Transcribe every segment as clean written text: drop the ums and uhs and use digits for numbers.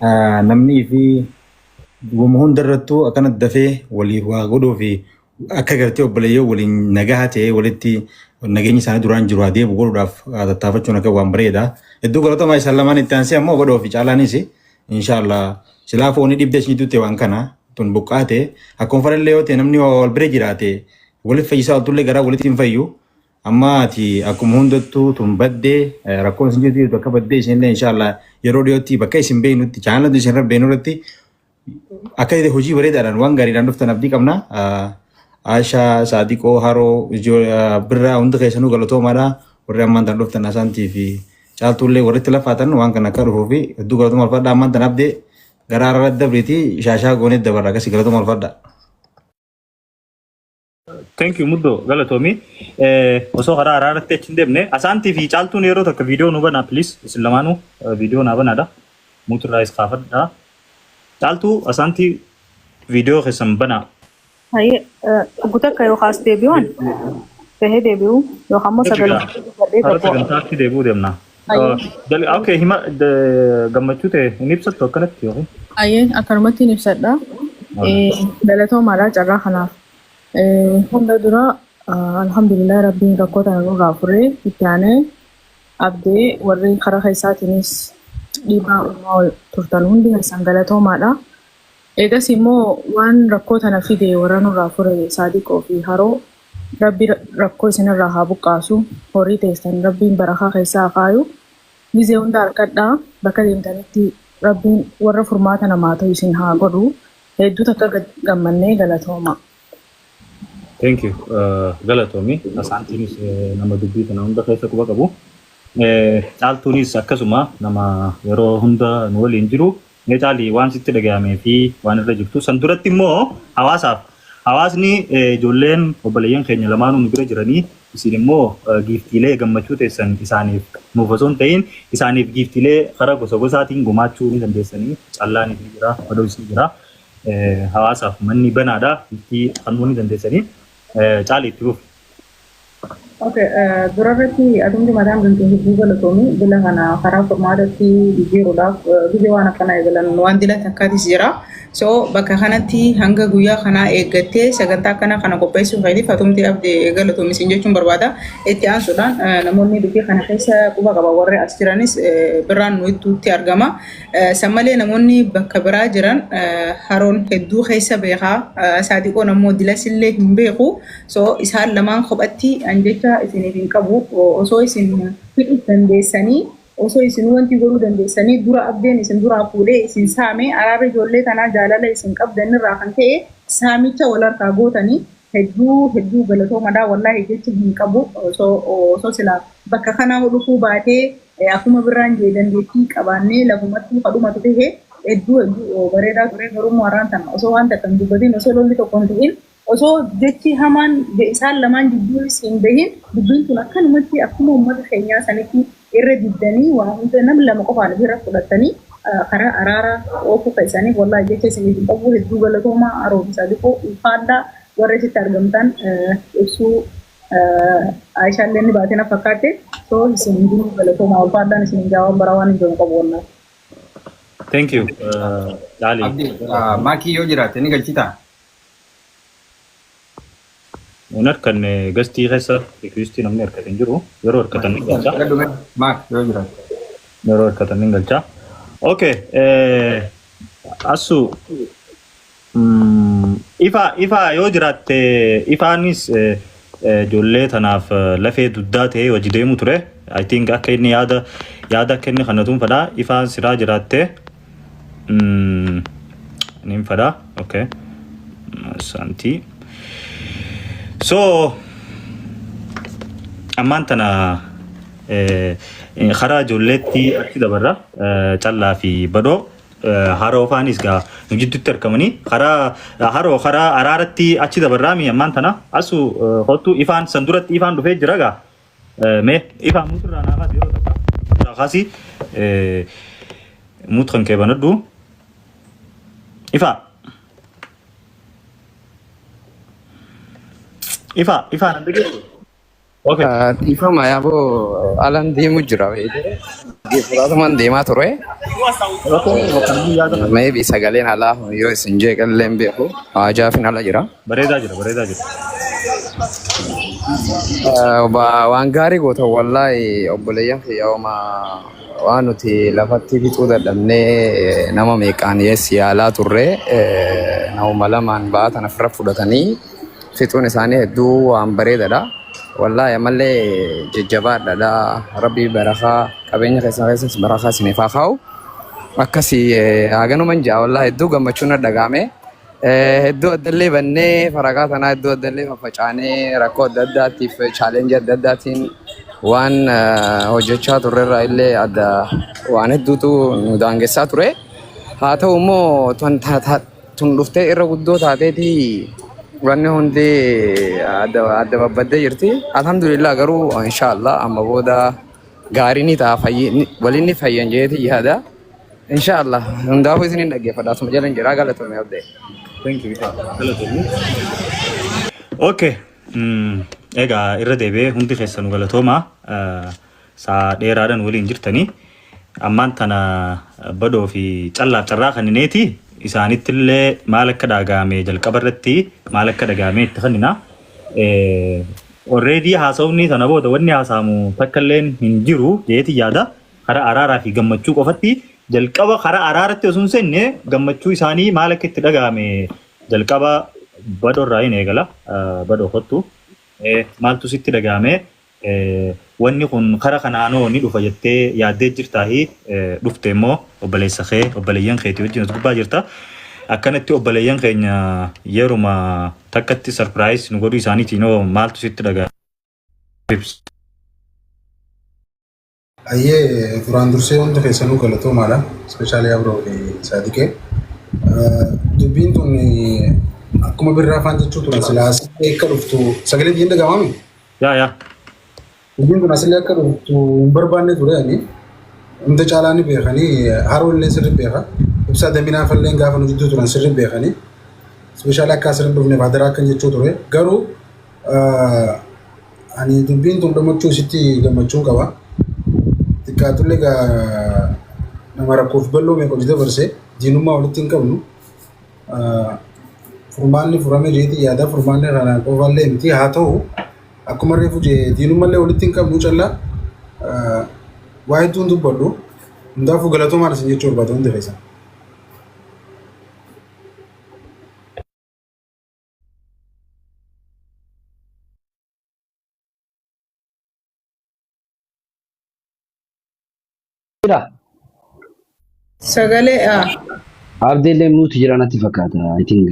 Namnii fi wama hunda irrattuu akkana dafee waliif waa godhuu fi akka gartee obboleeyyan waliin nagaha ta'ee walitti nageenyi isaanii duraan jiru adeemu godhuudhaaf tattaafachuun akka waan bareeda. Hedduu galatoomaa isaan lamaan itti aansee ammoo godhoo fi caalaanis inshaallah silaa foonii dhibdee isin jidduutti waan kana tun buqqaate akkuma fadhallee yoo ta'e namni wal bira jiraate waliif fayyisaa oltullee garaa walitti hin fayyu. Amma ati akkuma hundattuu tun baddee rakkoon isin jirtu bakka baddee isinillee inshaallah yeroo dhiyootti bakka isin beeknutti chaanalatu isin irra beeknu irratti akka hojii bareedaadhaan waan gaariidhaan dhuftan abdii qabna. Aashaa, Saadiqoo, Haroo, Birraa hundi keessanuu galatoomaadha. Warri ammaan tan dhuftan Asaantii fi Caaltuullee warri itti lafaatan waan kana akka dhufuu fi hedduu galatoomaa ulfaadha. Ammaan tan abdee gara araara dabriiti shaashaa goonee dabarra akkasii galatoomaa ulfaadha. Thank you Muddo galatoomi. Osoo karaa araaratti achi hin deemne Asaantii fi Caaltuun yeroo takka viidiyoo nu banaa please isin lamaanuu viidiyoo naa banaadha. Muutirraa is kaafadha. Caaltuu Asaantii viidiyoo keessan banaa. Hayyee dhuggu takka yookaas deebi'uun bahee deebi'u yookaan immoo sagalee dubbadhee Karaa gabbu'a. sagantaatti deebi'uu deemna. Hayyee. Okay hima gammachuu ta'e hin ibsattu akkanatti yookiin? Hayyee akkanumatti hin ibsadha. Galatoomaadha carraa kanaaf. Hunda dura alhamdulillah rabbiin rakkoo tana nurraa furee itti aanee abdee warri karaa keessaatiinis dhiibbaa uumaa turtan hundi keessan galatoomaadha. Eegas immoo waan rakkoo tana fide warra nurraa fure Saadiqoo fi Haroo rabbi rakkoo isinirraa haa buqqaasu horii teessan rabbiin barakaa keessaa haa kaayu gizee hunda harkadhaa bakka deemtanitti rabbiin warra furmaata namaa ta'u isin haa godhu. Hedduu takka gammannee galatooma. Thank you. Galatoomi. Asaantiinis nama dubbii kana hunda keessa quba qabu. Caaltuunis akkasuma nama yeroo hunda nu waliin jiru. Mee Caali waan sitti dhaga'amee fi waan irra jirtu. San duratti immoo hawaasaaf hawaasni ijoolleen obboleeyyan keenya lamaanuu nu bira jiranii isin immoo giiftiilee gammachuu teessan isaaniif nuuf osoo hin ta'in isaaniif giiftiilee karaa gosa gosaatiin gumaachuu ni dandeessanii. Callaanis ni jira, odoos ni jira. Hawaasaaf manni banaadha. Giiftii kennuu ni dandeessanii. Caali itti fufi. Okay, dura irratti atumti mataan kan hedduu galatoomi bila kana karaa furmaatatti jijjiiruudhaaf biyya waan akkanaa eegalan waan dila takkaatis jira. So bakka kanatti hanga guyyaa kanaa eeggattee sagantaa akkana kana qopheessuu keetiif atumti abde galatoomi siin jechuun barbaada. Itti aansuudhaan namoonni dubbii kana keessa quba qaban warri as jiranis birraan nu itti argama. San malee namoonni bakka biraa jiran haroon hedduu keessa beekaa saadiqoon ammoo dilasillee hin beeku. So isaan lamaan kophatti an jecha isiniif hin qabu. Osoo isin hidhuuf dandeessanii osoo isin wanti godhuu dandeessanii dura abdeen isin duraa fuudhee isin saame araarri ijoollee tanaa jaalala isin qabdan irraa kan ka'e saamicha wal harkaa gootanii hedduu hedduu galatoomadha wallaahi jecha hin qabu osoo osoo silaa bakka kanaa dhufuu baatee akkuma birraan jee dandeettii qabaannee lafumattuu kadhumatu ta'e hedduu hedduu bareedaa ture garuu immoo har'aan tana osoo waan takka hin dubbatin osoo lolli tokko hin ta'in osoo jechi hamaan isaan lamaan jidduunis hin bahin dubbiin tun akkanumatti akkuma uummata keenyaa sanitti irra diddanii waa hunda nam lama qofaan ofirra fudhattanii karaa araaraa oofuu keessaniif wallaahi jecha isiniif hin qabu hedduu galatoomaa Haroo fi Saadiqoo ulfaadhaa warra isitti argamtan ibsuu Aayishaallee ni baate na fakkaatte so isin hundinuu galatoomaa ulfaadhaan isin hin jaawwan bara waan hin jiru qabu wallaahi. Thank you. Caali. Abdi, maakii yoo jiraate ni galchitaa? Hin harkanne gastii keessa request namni harkate hin jiru. Yeroo harkatan ni galcha. Filadhu mee maak yoo jiraate. Yeroo harkatan ni galcha. Okay. Asu ifa ifa yoo jiraatte ifaanis ijoollee tanaaf lafee dugdaa ta'ee hojii deemu ture. I think akka inni yaada yaada akka inni kannatuun fedha. Ifaan siraa jiraatte niin fedha. Okay. Santii. So ammaan tana karaa ijoolleetti achi dabarra callaa fi badhoo haroo faanis gaa nu jidduutti argamanii karaa haroo karaa araaratti achi dabarraa mi ammaan tana asu kottu ifaan san duratti ifaan dhufee jira gaa mee ifaan muturraa naa kaasi yeroo takka muturraa kaasi mut kan kee banadhu ifaa ifaa ifaa nan dhageessu. Okay. Dhiifama yaaboo alan deemu jira beekte. Geeffataatumaan deemaa ture. Okay, bakka yaada kana. Maybe sagaleen alaa yoo isin jeeqallee hin beeku. Haajaafin ala jira. Bareedaa jira, bareedaa jira. Waan gaarii goota wallaahi obboleeyyan kiyya hooma waan nuti lafatti fixuu dadhabnee nama meeqaan yes yaalaa turre namuma lamaan ba'aa tana ofirra fudhatanii fixuun isaanii hedduu waan bareedaadha. Wallaahi ammallee jajjabaadha. Rabbi barakaa qabeenya keessan keessas barakaa isiniif haa kaa'u. Akkasii haganuman ja'a wallaahi hedduu gammachuun na dhaga'ame. Hedduu addallee bannee faraqaa tanaa hedduu addallee faffacaanee rakkoo adda addaatiif challenge adda addaatiin waan hojjechaa turrerraa illee adda waan hedduutu nu daangessaa ture. Haa ta'u immoo tun dhuftee irra guddoo taateeti wanni hundi adda adda babbaddee jirti. Alhamdulillah garuu inshaallah amma booda gaarii ni ta'a waliin ni fayyan jeeti yaada. Inshaallah hundaafuu isinin dhaggeeffadha asuma jala hin jira galatoomee abdee. Thank you. Galatoomi. Okay. Egaa irra deebi'ee hundi keessanuu galatoomaa. Saa dheeraadhaan waliin jirtanii. Ammaan tana badoo fi callaaf carraa kannineeti isaanitti illee maal akka dhagahame jalqaba irratti maal akka dhagahame itti kennina. Already haasawni sana booda wanni haasa'amu takka illeen hin jiru jeeti yaada. Karaa araaraa fi gammachuu qofatti jalqaba karaa araaratti osoo hin seenne gammachuu isaanii maal akka itti dhagahame jalqaba badoo irraa hin eegala. Badoo kottu. Maaltu sitti dhagahame? Wanni kun kara kanaanoo ni dhufa jettee yaaddee jirtaahi dhufte immoo obboleessa kee obboleeyyan keetii wajjin as gubbaa jirta. Akkanatti obboleeyyan keenya yeruma takkatti surprise nu godhuu isaaniitiin hoo maaltu sitti dhagahame? Ibsi. Ayyee duraan dursee hundi keessanuu galatoomaadha. Especially Abroo fi Saadiqee. Dubbiin tun akkuma birraa afaan jechuu turan silaa asillee akka dhuftu sagalee biyyiin dhaga'amami. Yaa yaa. Dubbiin tun asillee akka dhuftu hin barbaanne ture ani. Hunda caalaa ni beekanii haroo illee sirri beeka. Ibsaa daminaa falleen gaafa nu jidduu turan sirri beekanii. Especially akka asirra hin dhufneef hadaraa akkan jechuu ture. Garuu ani dubbiin tun dhumachuu isitti gammachuun qaba. Xiqqaatullee gaa nama rakkoof bal'oo meeqa hojii dabarse diinummaa walitti hin qabnu. Furmaanni furame jeetii yaada furmaanni kana qofallee miti haa ta'u akkuma reefu jee diinummallee walitti hin qabnu callaa waa hedduun dubbadhu. Hundaafuu galatoomaan isin jechuu barbaada hundi keessan. Jira. Sagalee ah. Abdeellee mute jira natti fakkaata. I think.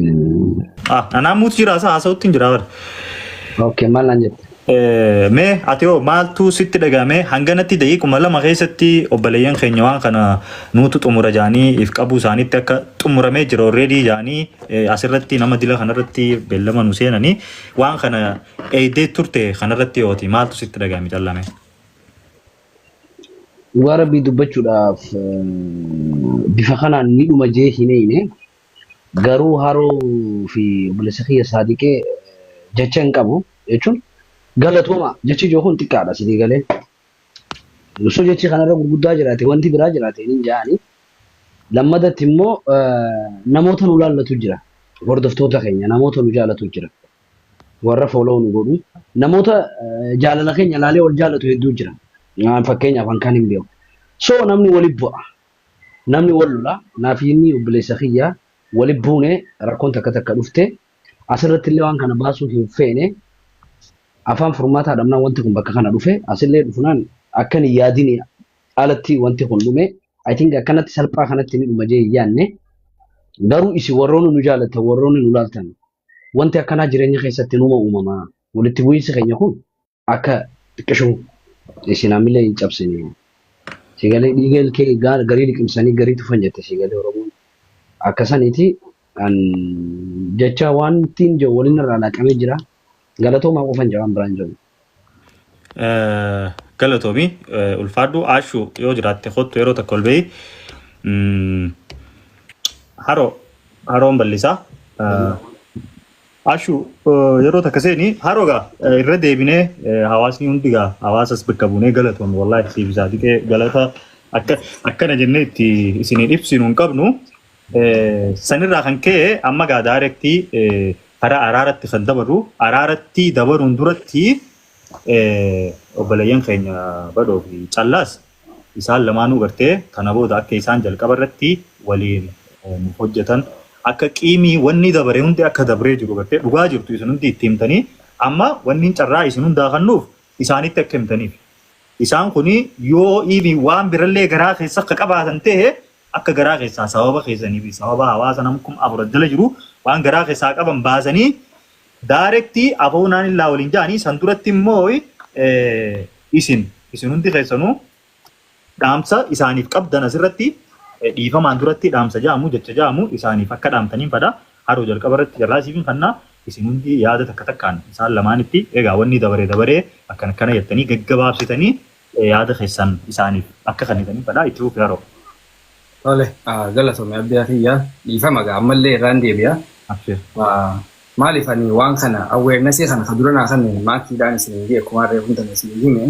Ah, anaa mute jira isa haasa'utti hin jira bara. Okay, maal naan jette? Mee ati hoo maaltu sitti dhagahame hanganatti daqiiquma 2 keessatti obboleeyyan keenya waan kana nuutu xumura jaanii if qabuu isaaniitti akka xumuramee jira already jaanii asirratti nama dila kanarratti beellama nu seenanii waan kana eeydee turte kanarratti yooti maaltu sitti dhagahame callame. Dhugaa rabbii dubbachuudhaaf bifa kanaan ni dhuma jee hin eeyne. Garuu haroo fi obboleessa kiyya saadiqee jecha hin qabu jechuun galatooma jechi ijoo kun xiqqaadha sidii galee. Osoo jechi kanarra gurguddaa jiraate wanti biraa jiraate hin ja'ani. Lammadatti immoo namoota nu laallatu jira. Hordoftoota keenya namoota nu jaalatu jira. Warra follow nu godhu. Namoota jaalala keenya laalee wal jaalatu hedduu jira. Fakkeenyaaf an kan hin beeku. So namni wali bu'a. Namni wal lola. Naaf inni obboleessa kiyya wali buune rakkoon takka takka dhufte. Asirratti illee waan kana baasuu hin feene. Afaan furmaataa dhabnaan wanti kun bakka kana dhufe. Asillee dhufnaan akkan hin yaadini alatti wanti kun dhume. I think akkanatti salphaa kanatti ni dhuma jee hin yaadne. Garuu isin warroonni nu jaalattan warroonni nu laaltan wanti akkanaa jireenya keessatti numa uumama. Walitti bu'iinsi keenya kun akka xiqqishuu isin hamilee hin cabsine. Sigalee dhiiga ilkee garii liqimsanii garii tufan jette sigalee Oromoon. Akka saniiti an jecha wantiin jiru waliin irraa laaqamee jira. Galatoomaa qofan jira waan biraan jiru. Galatoomi ulfaadhu Ashu yoo jiraatte kottu yeroo takka ol bahi. Haroo haroon bal'isaa. Ashu, yeroo takka seeni haroogaa irra deebinee hawaasni hundi gaa hawaasas bakka buunee galatoon wallaahi siif isaa dhiqee galata akka akkana jennee itti isinii ibsinu hin qabnu. Sanirraa kan ka'e amma gaa direct karaa araaratti kan dabaru, araaratti dabaruun duratti obboleeyyan keenya Badhoo fi Callaas isaan lamaanuu gartee kana booda akka isaan jalqaba irratti waliin nuuf hojjetan, akka qiimii wanni dabare hundi akka dabree jiru gartee dhugaa jirtu isin hundi itti himtanii, amma wanni carraa isin hundaa kennuuf isaanitti akka himtaniif. Isaan kuni yoo iibi waan birallee garaa keessa akka qabaatan ta'e, akka garaa keessaa sababa keessanii fi sababa hawaasa nama 4000 jala jiru waan garaa keessaa qaban baasanii direct afoonaan illaa waliin ja'anii, san duratti immoo isin hundi keessanuu dhaamsa isaaniif qabdan asirratti dhiifamaan duratti dhaamsa ja'amu, jecha ja'amu isaaniif akka dhaamtaniin fadha. Haroo, jalqaba irratti jalaa siifin kannaa, isin hundi yaada takka takkaan isaan lamaanitti egaa wanni dabaree dabaree akkana akkana jettanii gaggabaabsitanii yaada keessan isaaniif akka kennitaniin fadha. Itti fufi, Haroo. Tole, galatoome abdii kiyya, dhiifama gaa ammallee irraan deebi'a. Abshir. Maaliif ani waan kana awareness kana ka dura naa kan maakiidhaan isin hin akkuma reefu hunda isin hime,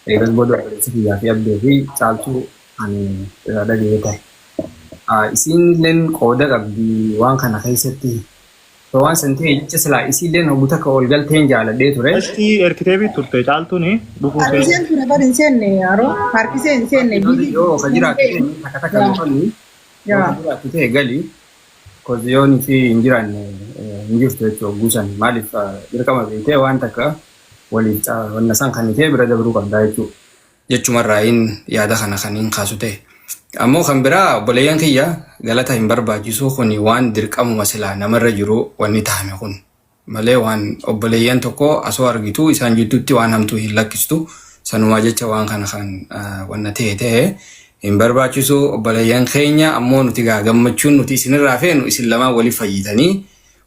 eegas booda obboleessa kiyyaa fi abdii fi Caaltuu ani irraa dhaga'ee ta'e. Isiin qooda qabdi waan kana keessatti. Waan san ta'e jecha silaa isiilleen hogguu takka ol galteen jaaladhee ture. Asti erkitee turte Caaltuuni dhufuu Harkiseen ture bar hin seenne, yeroo harkisee hin seenne. Yoo ka jiraatu ta'e takka takka dhufanii, yoo ka jiraatu ta'e gali. Koziyoon fi hin jiraanne hin jirtu jechuudha hogguu san, maaliif dirqama beektee waan takka waliif wanna san kan ta'e bira dabruu qabdaa jechuudha. Jechumarraayin yaada kana kan hin kaasu ta'e. Ammoo kan biraa, obboleeyyan kiyya, galata hin barbaachisu. Kuni waan dirqamuma silaa namarra jiru wanni tahame kun malee, waan obboleeyyan tokko asoo argitu isaan jidduutti waan hamtuu hin lakkistu. Sanumaa jecha waan kana kan wanna ta'e ta'e hin barbaachisu, obboleeyyan keenya. Ammoo nuti gaa gammachuun nuti isinirraa feenu isin lamaan waliif fayyitanii,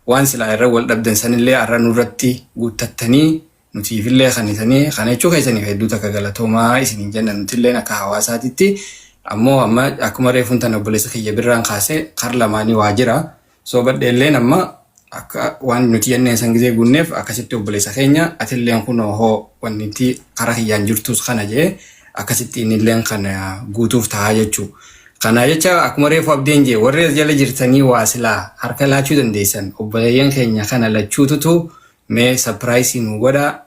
waan silaa irra wal dhabdan sanillee har'a nurratti guuttattanii nutiifillee kanitanii kana jechuu keessaniif hedduu takka galatoomaa isiniin jenna nutilleen akka hawaasaatitti. Ammoo amma akkuma reefuun tana obboleessa kiyya birraan kaasee kar lamaanii waa jira. Soo badheelleen amma akka waan nuti jenneen san gizee guunneef, akkasitti obboleessa keenya atilleen kunoo hoo wanni itti kara kiyyaan jirtus kana jee akkasitti innilleen kana guutuuf tahaa jechuu. Kana jecha akkuma reefu abdeen jee, warri as jala jirtanii waa silaa harka laachuu dandeessan, obboleeyyan keenya kana lachuututu mee surprise nu godha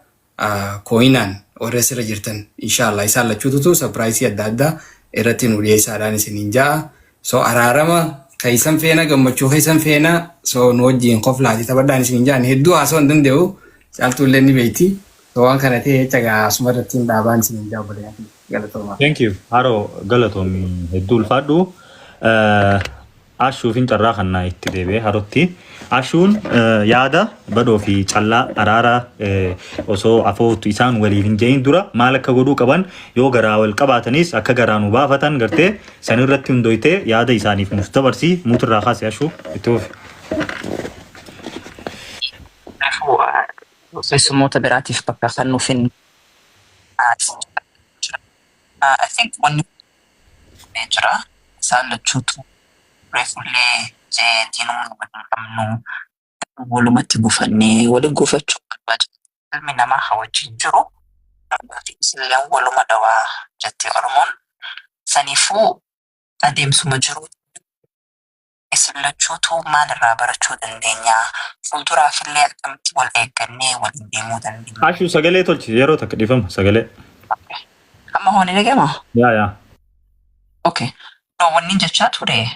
coinaan. Warri asirra jirtan inshallah isaan lachuututu surprise adda addaa irratti nu dhiyeessaadhaan isiniin ja'a. So araarama keessan feena, gammachuu keessan feena, so nu wajjin koflaati taphadhaan isiniin ja'an. Hedduu haasoo hin danda'u, Caaltuullee ni beekti. So waan kana ta'e jecha gaa asuma irratti hin dhaabaan isiniin ja'a, obboleeyyan galatoomaa. Thank you. Haroo, galatoomi, hedduu ulfaadhu. Ashuufin carraa kannaa itti deebi'ee Harootti. Ashuun yaada Badhoo fi Callaa araara osoo afootu isaan waliif hin jedhin dura maal akka godhuu qaban, yoo garaa wal qabaatanis akka garaa nu baafatan gartee san irratti hundoytee yaada isaaniif nuuf dabarsi. Muutirraa kaase, Ashuu, itti fufi. Kanaafuu keessummoota biraatiif bakka kennuuf hin I think wanni jira isaan lachuutu reefullee jee diinummaa waliin qabnu walumatti gufannee waliin gufachuu barbaada. Ilmi namaa haa wajjin jiru isillee waluma dhawaa jette Oromoon. Saniifuu adeemsuma jiru isin lachuutu maalirraa barachuu dandeenya? Fuulduraafillee akkamitti wal eeggannee waliin deemuu dandeenya? Ashuu, sagalee tolchi yeroo takka, dhiifama, sagalee. Amma hoo ni dhagama? Yaa. Okay. No, wanni jechaa ture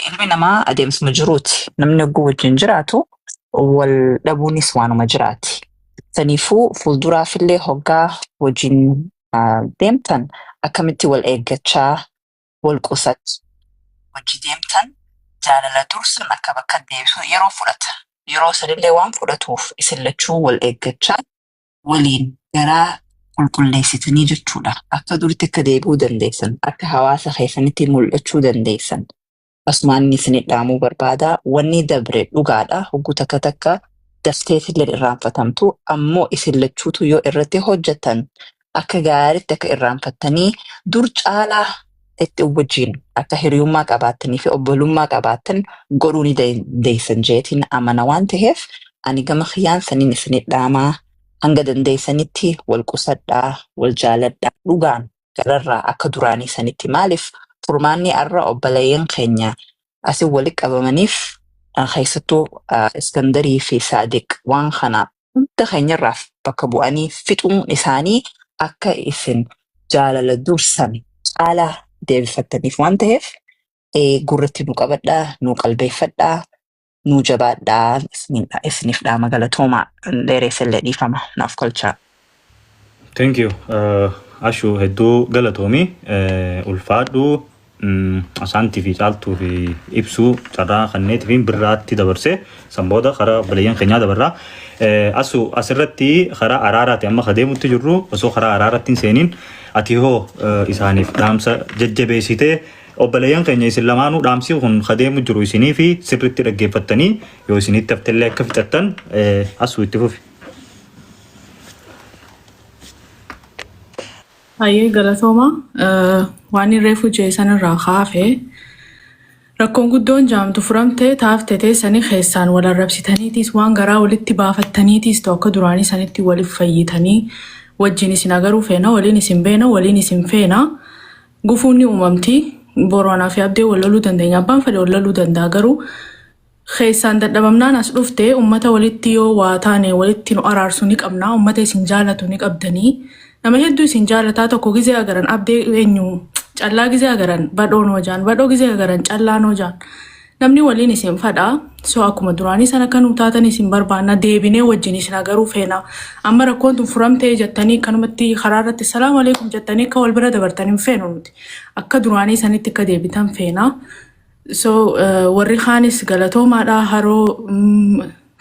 ilmi namaa adeemsuma jiruuti. Namni hogguu wajjin jiraatu wal dhabuunis waanuma jiraati. Saniifuu fuulduraafillee hoggaa wajjin deemtan akkamitti wal eeggachaa wal qusachaa wajji deemtan, jaalala dursan akka bakka deebisu yeroo fudhata. Yeroo sanillee waan fudhatuuf isin lachuu wal eeggachaa waliin garaa qulqulleessitanii jechuudha. Akka duritti akka deebi'uu dandeessan, akka hawaasa keessanitti mul'achuu dandeessan. Asumaan inni isinit dhaamuu barbaada. Wanni dabre dhugaadha. Hogguu takka takka dafteetillee irraanfatamtu. Ammoo isin lachuutu yoo irratti hojjetan akka gaariitti akka irraanfattanii dur caalaa itti wajjin akka hiriyummaa qabaattanii fi obbolummaa qabaattan godhuu ni dandeessan jeetiin amana waan ta'eef, ani gama kiyyaan saniin isinit dhaamaa. Hanga dandeessanitti wal qusadhaa, wal jaaladhaa, dhugaan gararraa akka duraanii sanitti. Maaliif furmaanni arra obboleeyyan keenya asii walitti qabamaniif, keessattuu Iskandarii fi Saadiq waan kana hunda keenyarraaf bakka bu'anii fixuun isaanii akka isin jaalala dursan caalaa deebifattaniif waan ta'eef, gurratti nu qabadhaa, nu qalbeeffadhaa, nu jabaadhaa isiniif dhaama. Galatoomaa, dheeressallee dhiifama naaf kolchaa. Thank you. Ashu, hedduu galatoomi. Ulfaadhu. Asaantii fi Caaltuu fi Ibsuu carraa kanneetii fi Birraatti dabarsee san booda karaa obboleeyyan keenyaa dabarraa. Asu, asirratti karaa araaraati amma kadeemutti jirru. Osoo karaa araaraatti hin seeniin, ati hoo isaaniif dhaamsa jajjabeessitee, obboleeyyan keenya isin lamaanuu dhaamsi kun kadeemu jiru isinii fi sirriitti dhaggeeffattanii yoo isinitti haftellee akka fixattan. Asuu, itti fufi. Hayyee, galatooma. Waan inni reefu jee sanirraa kaafee, rakkoon guddoon jaamtu furamtee taafte teessanii keessaan wal arrabsitaniitis, waan garaa walitti baafattaniitis ta'u, akka duraanii sanitti waliif fayyitanii wajjin isin agaruu feena, waliin isin beena, waliin isin feena. Gufuun ni uumamti. Boronaa fi Abdee wal loluu dandeenya. Abbaan fedhe wal loluu danda'a, garuu keessaan dadhabamnaan as dhufte ummata walitti yoo waa taane walitti nu araarsu ni qabna. Ummata isin jaalatu ni qabdanii. Nama hedduu isin jaalataa. Tokko gizee agaran Abdee eenyu, Callaa gizee agaran Badhoon hojaan, Badhoo gizee agaran Callaan hojaan. Namni waliin isin fadha. So akkuma duraanii sana akka nu taatan isin barbaanna, deebinee wajjin isin agaruu feena. Amma rakkoon tun furamtee jettanii kanumatti karaa irratti salaam aleekum jettanii akka wal bira dabartan hin feenu nuti. Akka duraanii sanitti akka deebitan feena. So warri kaanis galatoomaadha. Haroo,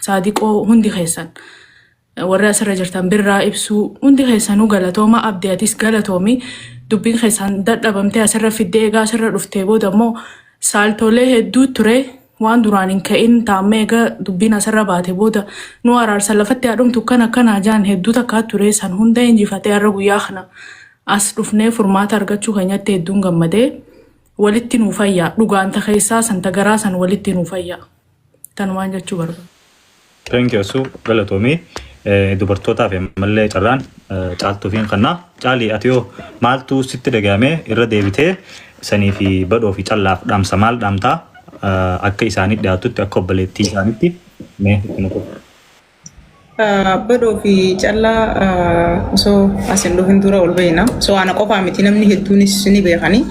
Saadiqoo, hundi keessan. Warri asirra jirtan, Birraa, Ibsuu, hundi keessanuu galatooma. Abdii, atis galatoomi. Dubbiin keessan dadhabamtee asirra fiddee, egaa asirra dhuftee booda immoo saaltolee hedduu ture waan duraan hin ka'in taammee, egaa dubbiin asirra baate booda nu araarsa lafatti haadhumtu kan akkanaa jaan hedduu takkaa ture. San hunda injifatee har'a guyyaa kana as dhufnee furmaata argachuu keenyatti hedduun gammadee. Walitti nuu fayyaa, dhugaan ta keessaa san, ta garaa san walitti nuu fayyaa. Tanumaan jechuu barbaada. Thank you, Asu, galatoomii. Dubartootaaf ammallee carraan Caaltuu fi kannaa. Caali, ati yoo maaltu sitti dhagahame? Irra deebitee sanii fi Badhoo fi Callaaf dhaamsa maal dhaamtaa akka isaanii dhiyaatutti, akka obboleettii isaaniitti? Mee itti nu fufi. Badhoo fi Callaa osoo as hin dhufin dura ol beekna. So ana qofaa miti, namni hedduunis ni beekani.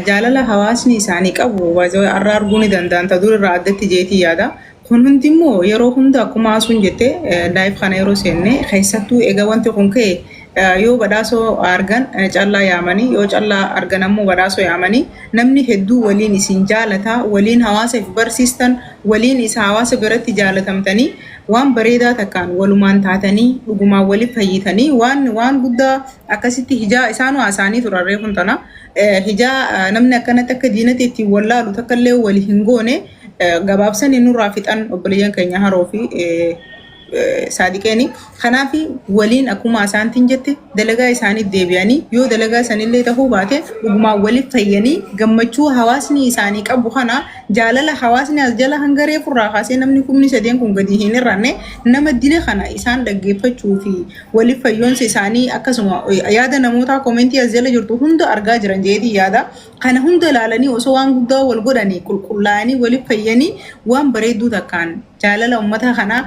Jaalala hawaasni isaanii qabu baay'ee har'a arguu ni danda'an. Ta dur irraa addatti jeetii yaada. Kun hundi immoo yeroo hunda akkuma asuun jette, live kana yeroo seenne, keessattuu egaa wanti kun ka'e, yoo Badhaasoo argan Callaa yaamanii, yoo Callaa argan ammoo Badhaasoo yaamanii, namni hedduu waliin isin jaalata, waliin hawaasa if barsiistan, waliin isa hawaasa biratti jaalatamtanii, waan bareedaa takkaan walumaan taatanii, dhugumaan waliif fayyitanii, waan guddaa akkasitti hijaa isaanuu haasa'anii turan. Reefuun tana hijaa namni akkanatti akka diinatti ittiin wallaalu takka illee wali hin goone. Gabaabsanii nurraa fixan obboleeyyan keenya Haroo fi Saadiqeeni. Kanaaf waliin akkuma asaantiin jette dalagaa isaanii deebi'anii, yoo dalagaa sanillee ta'uu baate, dhugumaan waliif fayyanii gammachuu hawaasni isaanii qabu kana, jaalala hawaasni as jala hanga reefurraa kaasee namni 3,000 kun gadi hin hir'anne, nama dile kana isaan dhaggeeffachuu fi waliif fayyoonsa isaanii, akkasuma yaada namootaa comment as jala jirtu hunda argaa jiran jeetii yaada. Kana hunda ilaalanii osoo waan guddaa wal godhanii, qulqullaa'anii waliif fayyanii, waan bareedduu takkaan jaalala uummata kanaa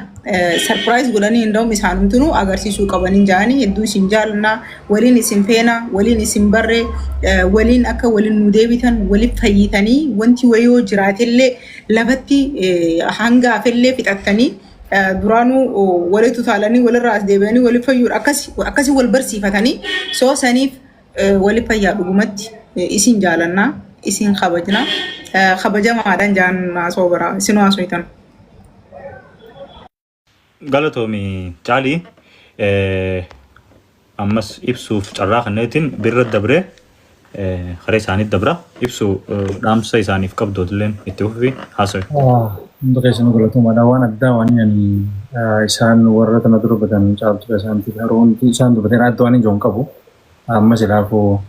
surprise godhanii hin da'um isaanumtinuu agarsiisuu qabanii ja'anii. Hedduu isin jaalannaa, waliin isin feenaa, waliin isin barree, waliin akka waliin nu deebitan, waliif fayyitanii, wanti wayii yoo jiraatellee lafatti hanga hafellee fixattanii, duraanuu walitti utaalanii walirraa as deebi'anii waliif fayyuudha, akkasi wal barsiifatanii. Soo saniif waliif fayyaa. Dhugumatti isin jaalannaa, isin kabajnaa, kabajamaadhaan jaan haasoo biraa isin haasoo. Galatoomi, Caalii. Ammas Ibsuuf carraa kanneetiin Birra dabree karaa isaaniitti dabra. Ibsu, dhaamsa isaaniif qabdootilleen itti fufi haasawi. Hunda keessanuu galatoomaadha. Waan addaa waan ani isaan warra tana dubbatan, Caaltuu, isaaniitiif, Haroo, hundi isaan dubbatan adda waan ijoo hin qabu. Ammas ilaafuu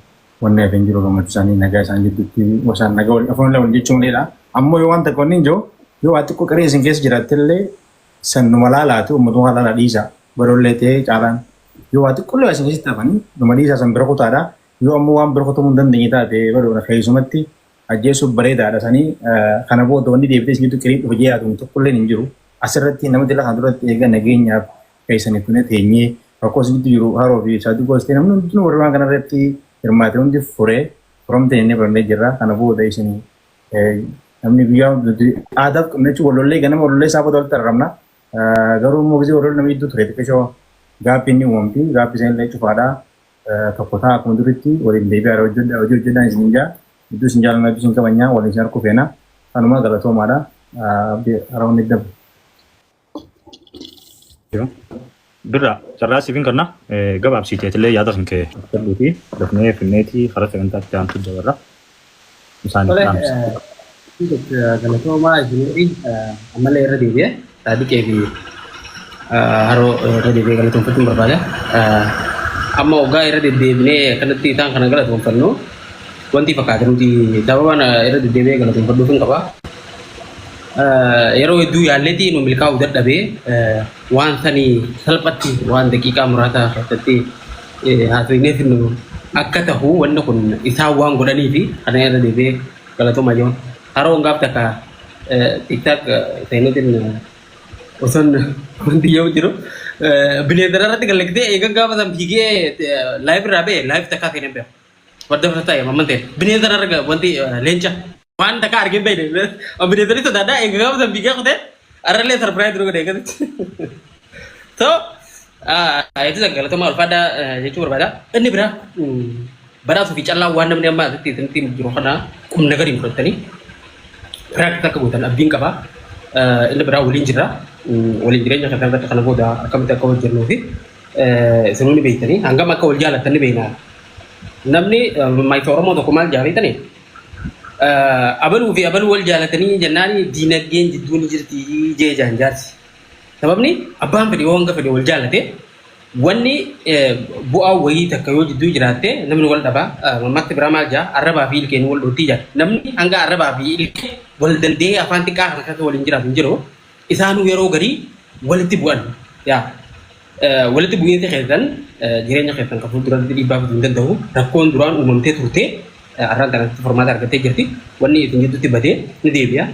Wanni hafe hin jiru, gammachuu isaanii, nagaa isaan jidduutti gosaan nagaa wal afuun wal jechuu maleedha. Ammoo yoo waan takka wanni hin jiru, yoo waa xiqqoo qaree isin keessa jiraatte illee san numa laalaatu, uummatuma laalaa dhiisa. Baroollee ta'ee caalaan yoo waa xiqqoo illee isin keessatti hafanii numa dhiisaa, san bira kutaadha. Yoo ammoo waan bira kutamuu hin dandeenye taate, baroona keessumatti ajjeesuuf bareedaadha sanii. Kana booda wanni deebitee isin gidduu qirii dhufe jiraatu tokkollee hin jiru. Asirratti nama dila kana duratti eega nageenyaaf keessanii tune teenyee rakkoo isin gidduu jiru Haroo fi Saadiqoo ta'e namni hundinuu warri waan kanarratti hirmaate hundi furee furamte jennee barannee jirra. Kana booda isin namni guyyaa aadaaf qabna jechuun walollee ganama walollee isaa booda walitti argamna. Garuu immoo gisee walollee namni gidduu ture xiqqishoo gaaffiin ni uumamti. Gaaffii isin illee cufaadha. Tokko ta'a, akkuma duritti waliin deebi'aa, hojii hojjedhaan isin jaa. Iddoo isin jaalannaa, iddoo isin kabajnaa, waliin isin harkuu feena. Kanuma, galatoomaadha. Haroon iddabu. Birra carraa siif hin kenna, gabaabsiiteetillee yaada kan kee kennuuti dafnee finneetii karaa sagantaatti aantu dabarra. Isaaniif Tole, dhaamsa. Galatoomaa isinii. Ammallee irra deebi'ee Saadiqee fi Haroo irra deebi'ee galatoonfachuun barbaada. Amma waggaa irra deddeebinee akkanatti isaan kana galatoonfannu wanti fakkaata nuti sababaan irra deddeebi'ee galatoonfadhuuf hin qaba. Yeroo hedduu yaalleetii nu milkaa'uu dadhabee, waan sanii salphatti waan daqiiqaa muraasa keessatti haasofnee finnu akka tahu wanni kun isaan waan godhanii fi kana irra deebi'ee galatoomaa jiru. Haroon gaaf takka TikTok seenuutiin osoon wanti yoo jiru bineensa irratti galaktee eegan gaafa san fiigee live irraa ba'e, live takkaa seenee beeku. Wadda fudhataa mamman ta'e bineensa irra wanti leenca waan takka argee beekne bineensa ni sodaadhaa, eega gaafa san fiigee kutee arrallee surprise nu godhe eegasitti. So hedduu san galatoomaa, ulfaadhaa jechuu barbaada. Inni biraa badhaasuu fi callaa waan namni amma asitti isinitti jiru kana qubna gadiin fudhattanii practice akka gootan abdiin qaba. Inni biraa waliin jirra. Waliin jireenya keessan irratti kana booda akkamitti akka hojjennuu fi isinuu ni beektanii, hangam akka wal jaalattan ni beekna. Namni maayita Oromoo tokko maal jaalatanii abaluu fi abaluu wal jaalatanii jennaan diinagdeen jidduu ni jirti jee jaan jaarsi. Sababni abbaan fedhe yoo hanga fedhe wal jaalate, wanni bu'aa wayii takka yoo jidduu jiraatte namni wal dhaba. Mammaakti biraa maal jaa? Arrabaa fi ilkeen wal dhoottii jaa. Namni hanga arrabaa fi ilkee wal danda'ee afaan xiqqaa kana keessa waliin jiraatu hin jiru. Isaanuu yeroo garii walitti bu'an. Yaa walitti bu'iinsi keessan jireenya keessan kan fuulduratti dhiibbaa fiduu hin danda'u. Rakkoon duraan uumamtee turte har'aan kanatti furmaata argattee jirti. Wanni isin jidduutti badee ni deebi'a.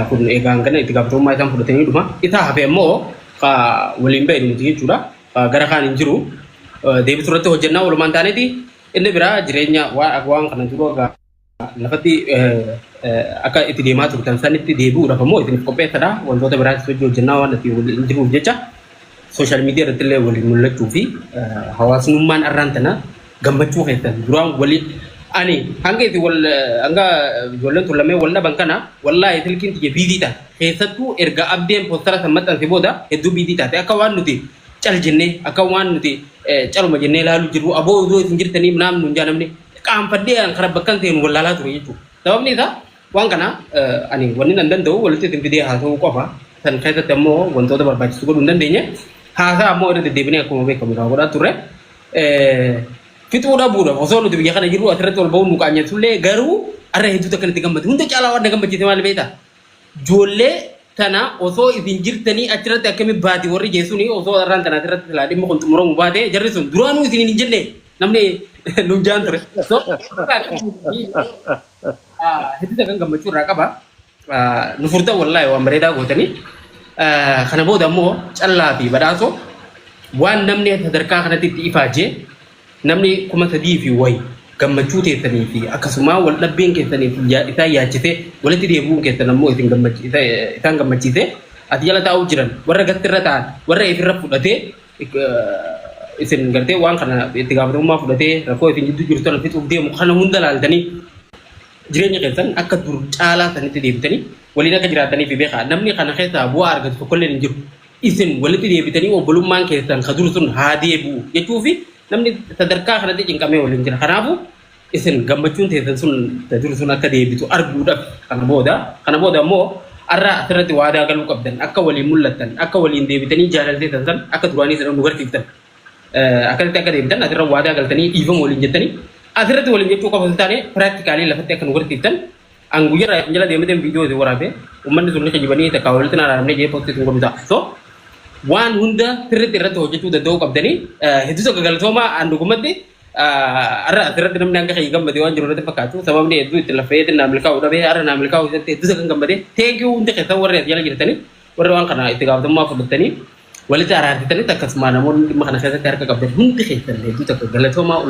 Kun egaa hangana itti gaafatamummaa isaan fudhatanii dhuma. Isa hafe immoo waliin ba'e nuti jechuudha. Gara kaan hin jiru. Deebisuu irratti hojjennaa walumaan taaneeti. Inni biraa jireenya waan kana dura lafatti akka itti deemaa turtan sanitti deebi'uudhaaf ammoo isiniif qopheessadha. Wantoota biraattis hojii hojjennaa waan itti waliin jiruuf jecha social media irratti illee waliin mul'achuu fi hawaasummaan arraan tana gammachuu keessan duraan waliin ani hanga itti wal hanga ijoolleen tun lameen wal dhaban kana, wallaahi silkiin tiyya busy taate. Keessattuu erga Abdeen poster san maxxanse booda hedduu busy taate. Akka waan nuti cal jennee, akka waan nuti caluma jennee ilaaluu jirru, aboo odoo isin jirtanii naam nuun jaa namni qaanfadhee an kara bakkan seenu wallaalaa ture jechuudha. Sababni isaa waan kana ani wanni nan danda'u walitti isin fidee haasa'uu qofa. San keessatti ammoo wantoota barbaachisu godhuu hin dandeenye. Haasaa ammoo irra deddeebinee akkuma beekamu irraa godhaa turre. Fixuu dhabuudhaaf osoo nuti biyya kana jirru asirratti ol ba'uun nu qaanyessullee, garuu har'a hedduutu akka itti gammade. Hunda caalaa waan na gammachiise maali beektaa? Ijoollee tana osoo isin jirtanii achirratti akkami baati warri jeesuni, osoo har'aan tana asirratti silaa dhimma kun xumuramu baate, jarri sun duraanuu isiniin hin jenne namni nuun jaan ture. So hedduu kan gammachuu irraa qaba. Nu furtan, wallaahi waan bareedaa gootanii. Kana booda ammoo callaa fi badhaasoo waan namni sadarkaa kanatti itti ifaajee, namni 3000 fi wayi gammachuu teessanii fi akkasuma wal dhabbiin keessanii fi isaan yaachisee, walitti deebi'uun keessan ammoo isin isaan gammachiisee, ati jala taa'uu jiran warra gastirra ta'an warra ifirra fudhatee isin gartee waan kana itti gaafatamummaa fudhatee rakkoo isin jidduu jirtu sana fixuuf deemu kana hunda laaltanii jireenya keessan akka dur caalaa sanitti deebitanii waliin akka jiraatanii fi beekaa, namni kana keessaa bu'aa argatu tokkollee hin jiru. Isin walitti deebitanii obbolummaan keessan ka dur sun haa deebi'u jechuu fi namni sadarkaa kanatti cinqamee waliin jira. Kanaafuu isin gammachuun teessan sun ta dur sun akka deebitu arguudhaaf kana booda ammoo har'a asirratti waadaa galuu qabdan, akka waliin mul'attan, akka waliin deebitanii jaalalteessan san akka duraanii sana nu garsiiftan. Akkasitti akka deebitan asirra waadaa galtanii dhiifama waliin jettanii Asirratti waliin jechuu qofa osoo hin taane, practically lafatti akka nu garsiiftan. An guyyaa jala deemee viidiyoo isin waraabee uummanni sun ni kijibanii takka walitti araaramnee jee post sun godhu ta'a. So waan hunda sirriitti irratti hojjechuu danda'uu qabdanii, hedduu tokko galatoomaa. An dhugumatti har'a asirratti namni hanga kiyya gammade waan jiru irratti fakkaatu. Sababni hedduu itti lafee naa milkaa'uu dhabee, har'a naa milkaa'uu irratti hedduu tokko gammade. Thank you, hundi keessan warri as jala jirtanii, warri waan kana itti gaafatamummaa fudhatanii walitti araarsitanii, akkasuma namoonni dhimma kana keessatti harka qabdan hundi keessan hedduu tokko galatoomaa.